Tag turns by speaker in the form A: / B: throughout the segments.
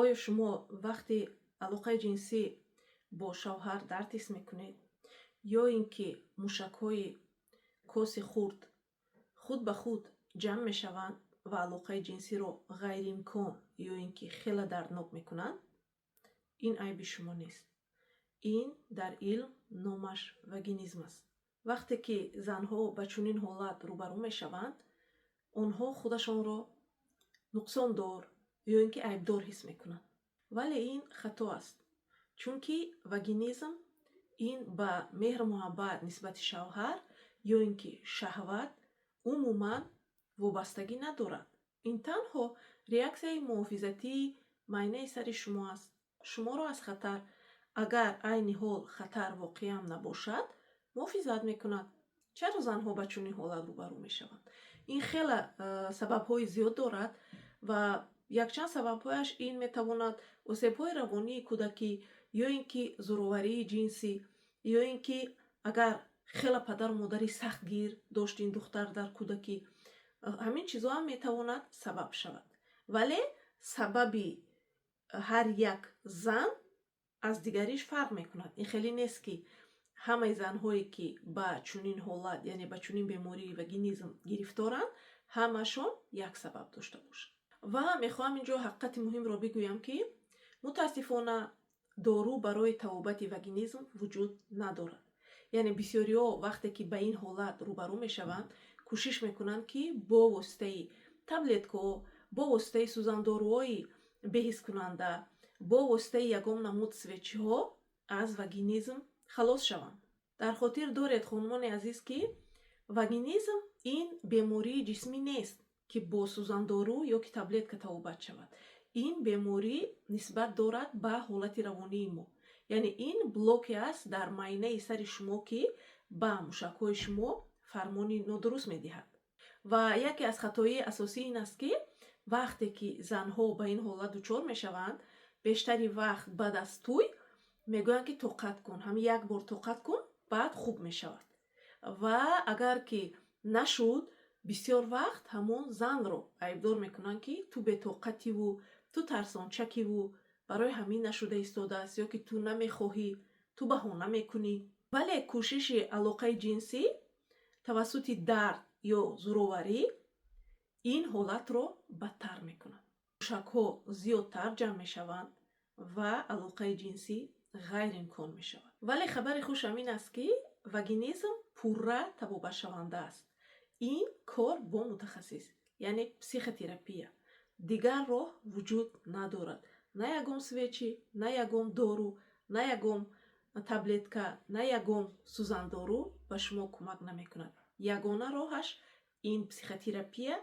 A: Оё шумо вақти алоқаи ҷинсӣ бо шавҳар дард ҳис мекунед ё ин ки мушакҳои коси хурд худ ба худ ҷамъ мешаванд ва алоқаи ҷинсиро ғайриимкон ё ин ки хеле дарднок мекунанд? Ин айби шумо нест. Ин дар илм номаш вагинизм аст. Вақте ки занҳо ба чунин ҳолат рӯбарӯ мешаванд, онҳо худашонро нуқсондор ё ин ки айбдор ҳис мекунанд. Вале ин хато аст, чунки вагинизм ин ба меҳру муҳаббат нисбати шавҳар ё ин ки шаҳват умуман вобастагӣ надорад. Ин танҳо реаксияи муҳофизатии майнаи сари шумо аст. Шуморо аз хатар, агар айни ҳол хатар воқеан набошад, муҳофизат мекунад. Чаро занҳо ба чунин ҳолат рӯбарӯ мешаванд? Ин хеле сабабҳои зиёд дорад ва якчанд сабабҳояш ин метавонад осебҳои равонии кӯдакӣ ё ин ки зӯроварии ҷинсӣ, ё ин ки агар хеле падару модари сахтгир дошт ин духтар дар кӯдакӣ, ҳамин чизҳо ҳам метавонад сабаб шавад. Вале сабаби ҳар як зан аз дигариш фарқ мекунад. Ин хеле нест, ки ҳамаи занҳое, ки ба чунин ҳолат, яъне ба чунин бемории вагинизм гирифторанд, ҳамашон як сабаб дошта бошад. Ва мехоҳам инҷо ҳақиқати муҳимро бигӯям, ки мутаассифона дору барои табобати вагинизм вуҷуд надорад. Яъне бисёриҳо, вақте ки ба ин ҳолат рӯбарӯ мешаванд, кӯшиш мекунанд, ки бо воситаи таблеткаҳо, бо воситаи сӯзандоруҳои беҳискунанда, бо воситаи ягон намуд свечиҳо аз вагинизм халос шаванд. Дар хотир доред, хонумони азиз, ки вагинизм ин бемории ҷисмӣ нест, ки бо сӯзандору ё ки таблетка табобат шавад. Ин беморӣ нисбат дорад ба ҳолати равонии мо, яъне ин блоке аст дар майнаи сари шумо, ки ба мушакҳои шумо фармони нодуруст медиҳад. Ва яке аз хатоии асосӣ ин аст, ки вақте ки занҳо ба ин ҳолат дучор мешаванд, бештари вақт баъд аз тӯй мегӯянд, ки тоқат кун, ҳамин як бор тоқат кун, баъд хуб мешавад. Ва агар ки нашуд, бисёр вақт ҳамон занро айбдор мекунанд, ки ту бетоқативу ту тарсончакиву барои ҳамин нашуда истодааст, ё ки ту намехоҳӣ, ту баҳона мекунӣ. Вале кӯшиши алоқаи ҷинсӣ тавассути дард ё зӯроварӣ ин ҳолатро бадтар мекунад. Мушакҳо зиёдтар ҷамъ мешаванд ва алоқаи ҷинсӣ ғайриимкон мешавад. Вале хабари хушам ин аст, ки вагинизм пурра табобатшаванда аст. Ин кор бо мутахассис, яъне психотерапия. Дигар роҳ вуҷуд надорад. На ягон свечи, на ягон дору, на ягон таблетка, на ягон сӯзандору ба шумо кӯмак намекунад. Ягона роҳаш ин психотерапия.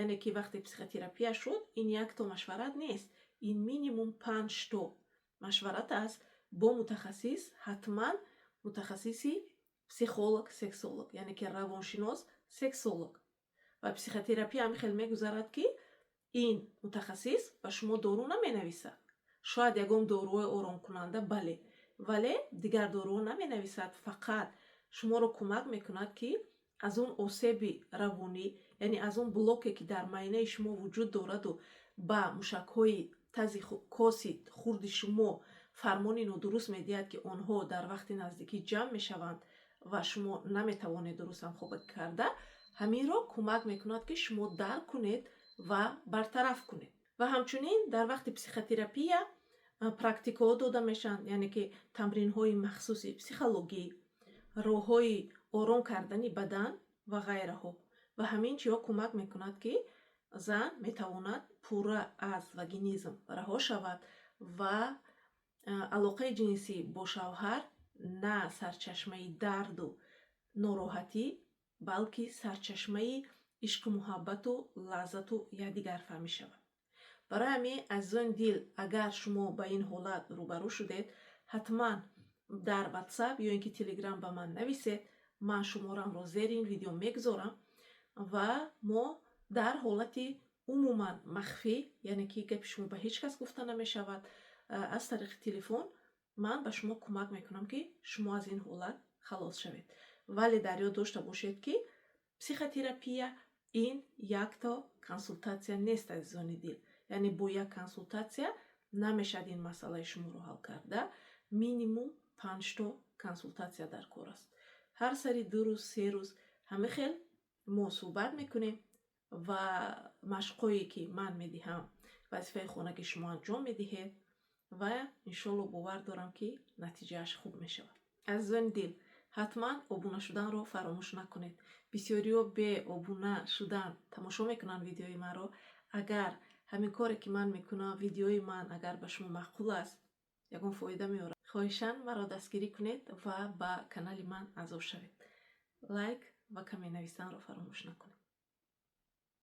A: Яъне ки вақте психотерапия шуд, ин якто машварат нест, ин минимум панҷто машварат аст бо мутахассис, ҳатман мутахассиси психолог, сексолог, яъне ки равоншинос, сексолог. Ва психотерапия ҳамин хел мегузарад, ки ин мутахассис ба шумо дору наменависад. Шояд ягон доруҳои оромкунанда, бале, вале дигар доруҳо наменависад. Фақат шуморо кӯмак мекунад, ки аз он осеби равонӣ, яъне аз он блоке, ки дар майнаи шумо вуҷуд дораду ба мушакҳои тази коси хурди шумо фармони нодуруст медиҳад, ки онҳо дар вақти наздикӣ ҷамъ мешаванд ва шумо наметавонед дуруст ҳамхобагӣ карда, ҳаминро кӯмак мекунад, ки шумо дарк кунед ва бартараф кунед. Ва ҳамчунин дар вақти психотерапия практикаҳо дода мешаванд, яъне ки тамринҳои махсуси психологӣ, роҳҳои ором кардани бадан ва ғайраҳо. Ва ҳамин чизҳо кӯмак мекунад, ки зан метавонад пурра аз вагинизм раҳо шавад ва алоқаи ҷинсӣ бо шавҳар на сарчашмаи дарду нороҳатӣ, балки сарчашмаи ишқу муҳаббату лаззату якдигарфаҳмӣ шавад. Барои ҳамин, азизони дил, агар шумо ба ин ҳолат рӯбарӯ шудед, ҳатман дар Ватсап ё ин ки Телеграм ба ман нависед. Ман шуморамро зери ин видео мегузорам ва мо дар ҳолати умуман махфӣ, яъне ки гапи шумо ба ҳеҷ кас гуфта намешавад, аз тариқи телефон ман ба шумо кӯмак мекунам, ки шумо аз ин ҳолат халос шавед. Вале дар ёд дошта бошед, ки психотерапия ин якто консултатсия нест, азизони дил. Яъне бо як консултатсия Намешавад ин масъалаи шуморо ҳал карда. Минимум панҷто консултатсия дар кор аст. Ҳар сари 2 рӯз, 3 рӯз ҳамин хел мо суҳбат мекунем ва машқҳое, ки ман медиҳам, вазифаи хонагӣ, шумо анҷом медиҳед ва иншолло бовар дорам, ки натиҷааш хуб мешавад. Азизони дил, ҳатман обуна шуданро фаромӯш накунед. Бисёриҳо бе обуна шудан тамошо мекунанд видеои маро. Агар ҳамин коре, ки ман мекунам, видеои ман агар ба шумо маъқул аст, ягон фоида меорад, хоҳишан маро дастгирӣ кунед ва ба канали ман аъзо шавед. Лайк ва коммент навистанро фаромӯш накунед.